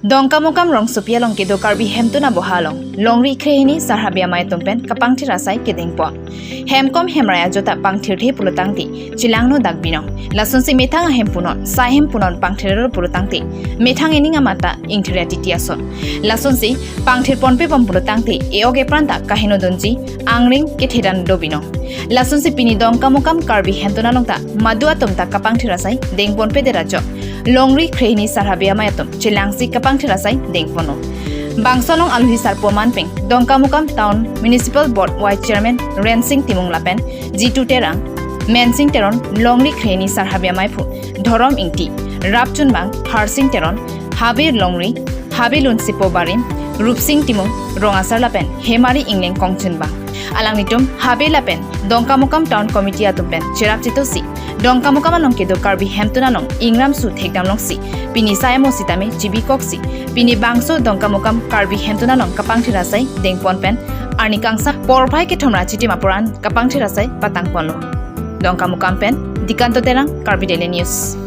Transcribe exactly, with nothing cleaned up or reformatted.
Dongkamukam rongsopi along kedo Karbi Hemtun aboha along longri kre hini Sarhabi Amei atum pen kapangthir asai kedengpon. Hemkom hemrai ajota pangthirthe pulotangte chelangno dak binong. Lasonsi methang ahem punon, saihem punon pangthirlo pulotangte methang ening amata ingthir atiti ason. Lasonsi pangthirponpebom pulotangte e-ok epran ta kahinodunji angring kethedan do binong. Lasonsi pini Dongkamukam Karbi Hemtun along ta madu atum ta kapangthir asai dengponpedet ajok longri kre hini Sarhabi Amei atum chelangsi kapangthir asai dengponlo. Bangso along aluhi sarpo manpeng Dongkamukam Town Municipal Board Vice Chairman Rensing Timung lapen Jitu Terang, Mensing Teron, longri kre hini Sarhabi Amei aphu Dhorom Ingti, rapchunbang Harsing Teron, habe longri, habe lunsipo barim Rupsing Timung, rong asar lapen Hemari Ingleng kongchunbang. Alanglitum habe lapen Dongkamukam Town Committee atum pen cherap chitosi Dongkamukam along kedo Karbi Hemtun along ingram su thekdam longsi pini sai amo sitame chibikoksi pini bangso Dongkamukam Karbi Hemtun along kapangthir asai dengpon pen arni kangsam porphai kethom ra chitim apor an kapangthir asai patangponlo. Dongkamukam pen Dikanto Terang, Karbi Daily News.